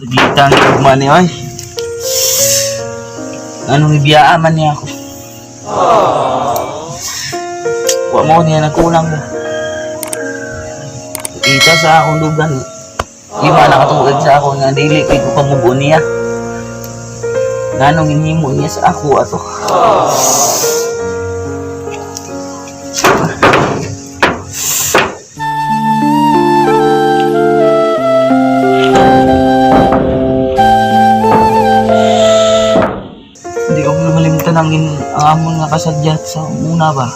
Nagitang ugma ni oy. Anong ibiyaan man niya ako? Wa mo niya nagkulang mo. Kita sa akong dugan. Di ba nakatuig sa ako nga dili kay ko pamubo niya. Nganong inimo niya sa ako ato? Hindi ko na malimutan ang amon nga kasadya sa una ba.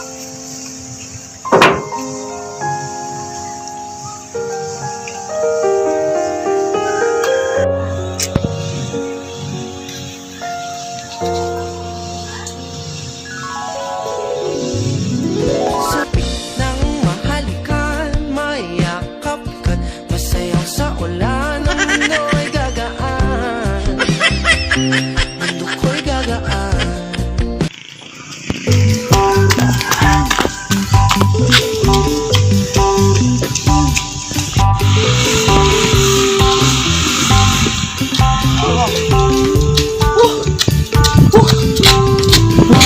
Sabik ng mahalikan, mayakap ka't masayaw sa ulan. Ang mundo'y gagaan, mundo ko'y gagaan.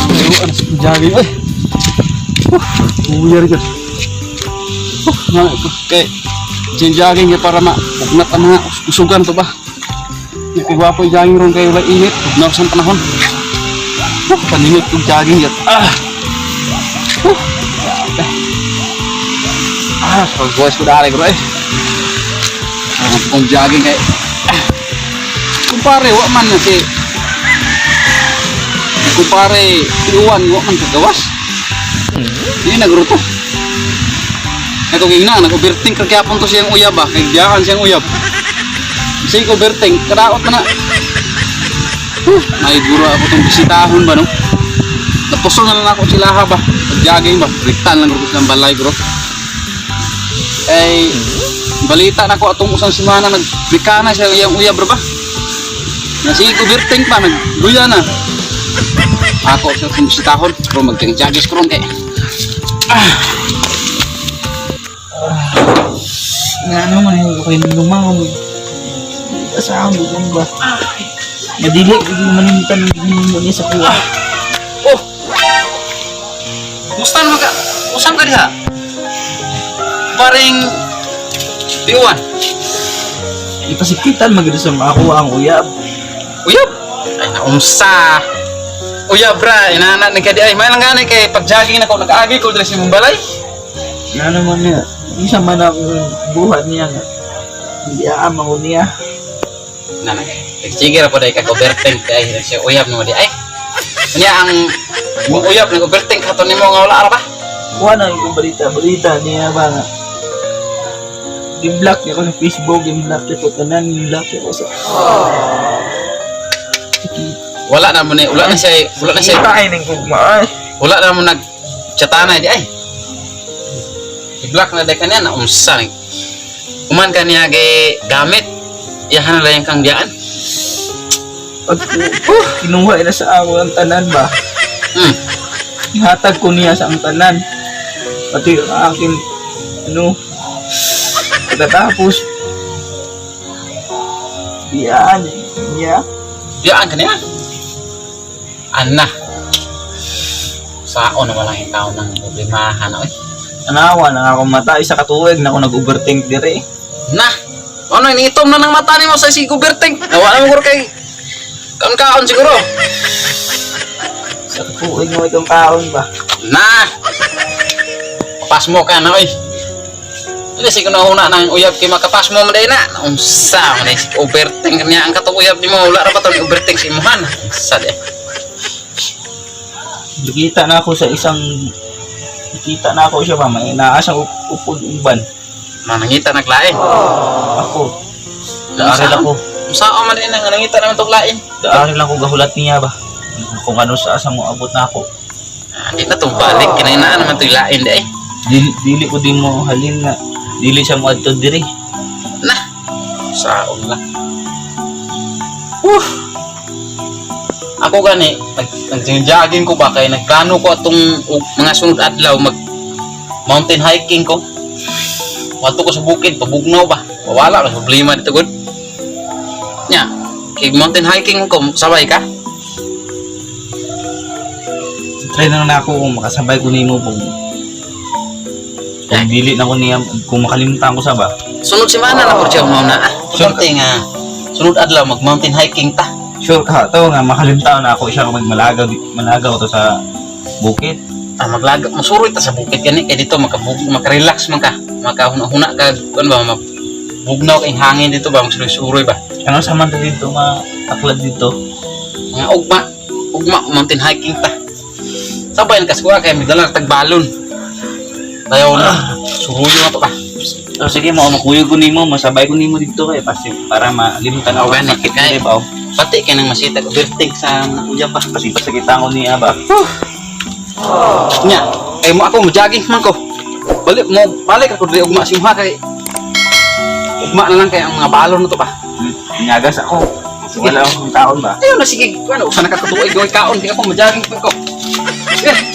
Pero ano sa jogging ay. Uyar ka. Nga kay jogging ya para ma ugnat ang mga usugan to ba. Kay gwapo yung jogging ron kay wala init, ugnaw sa panahon. Kaningot kog jogging ya. Ah. Grabe. Ah, pag boys ko dali bro eh. Ah, kung jogging kay ah. Kumpare, wa man na si kumpare iuwan wa man kagawas. Hindi nagruto. Naguging na, nag-overthink ka kaya to siyang uyab ba, kay biyaan siyang uyab. Sige overthink, kadaot na na. Huh, may guro ako tong bisitahon ba no? Napuso na lang ako sila ha ba. Pag-jogging ba, riktan lang grupo ng balay bro. Ay, balita na ko atong usang semana nagbika na siya iyang uyab bro ba. Na sige overthink pa, nagluya na. Ako sa kung bisitahon, bro mag-jogging ko ron kay. Nga naman eh, ko kayo lumangon. Sa akong dugan ba? Madili, hindi mo malimutan ang inimo niya sa kuha. Oh! Kumusta naman ka? Usam ka diha? Paring diuan. Ipasikitan magito sa makuha ang uyab. Uyab! Ay, naunsa! Uyab ra, inana ni kadi ay may lang gani kay pag jogging nako nag-agi ko diri sa imong balay. Nga naman niya, isa man ang buhat niya nga. Hindi aamang ko niya. Nana, sige ra po dai kag overthink kay siya uyab nimo di ay. Unya ang imong uyab nag overthink kato nimo nga wala ra ba? Kuha na yung balita, balita niya ba nga. Gin-block niya ko sa Facebook, gin-block niya ko tanan, gin-block niya ko sa... Wala na mo ni, wala na siya, wala na siya, Kita ay ning gugma ay. wala na mo nag chatanay di ay. I-block na dai kaniya na unsa ni. Uman kaniya gi gamit. Iyahan na lang kang diyaan. Pag kinuha na sa ako ang tanan ba? Ihatag ko niya sa ang tanan. Pati ang aking ano pagkatapos biyaan niya. Diyaan kaniya. Ana. Sao na walang ikaw ng problemahan oy. Tanawa na akong mata isa ka tuig na ako nag-overthink dire. Na. Ano initom na ng mata nimo sa si overthink. Nawala mo guro kay kaon-kaon siguro. Sa tuig mo itong kaon ba? Na. Pasmo ka na oy. Hindi siguro nauna nang uyab kay makapasmo mo day na. Unsa man si overthink niya ang katong uyab nimo wala ra ba tong overthink sa imuhan. Unsa di. Nakita na ako sa isang nakita na ako siya ba may naa sa upod uban. Manangita naglain. Ako daaril ako. Unsa man din ang nangita naman tong lain. Daaril ako gahulat niya ba. Kung ano sa asa mo abot na ako. Ah, di na tong balik kinainaan naman to'y lain di ay. Dili, dili ko din mo halin na dili siya mo adto diri. Na. Saon lang. Whew. Ako gani, nag-jogging ko ba kay nagplano ko atong mga sunod adlaw mag mountain hiking ko. Wato ko sa bukid, pabugnaw ba? Wala ka problema dito gud. Nya, kay mountain hiking ko, sabay ka? Try na lang ako kung makasabay ko nimo kung dili na ko niya, kung makalimutan ko sa ba. Sunod semana na po siya mauna ah. Sure. Importante nga sunod adlaw mag mountain hiking ta. Sure ka to nga makalimutan na ako siya kung magmalagaw malagaw to sa bukid. Ah, maglaga masuroy ta sa bukid gani kay dito makabug makarelax man ka. Makahuna-huna ka kuan ba, mabugnaw kay hangin dito ba, magsuroy-suroy ba. Ano sa man to dito nga taklad dito? Mga ugma, ugma mountain hiking ta. Sabay ka sa kay midala tag balon. Dayon na suruyo na to ba. So sige mo makuyog ko nimo, masabay ko nimo dito kay pasi para malimutan ako Oh, gani, sakit kay- ni ba. Oh. Pati kay nang masitag overthink sa mga uyab ba. Kasi pasakitan ko niya ba. Nya, kay mo ako mo jogging man ko. Balik mo balik ako diri ugma simha kay ugma na lang kay ang mga balon na to ba. Inyagas ako. Sige. Wala akong taon ba. Ayun na sige, ano, usa na ka katuig gawin kaon, di ako mo jogging man ko. Sige.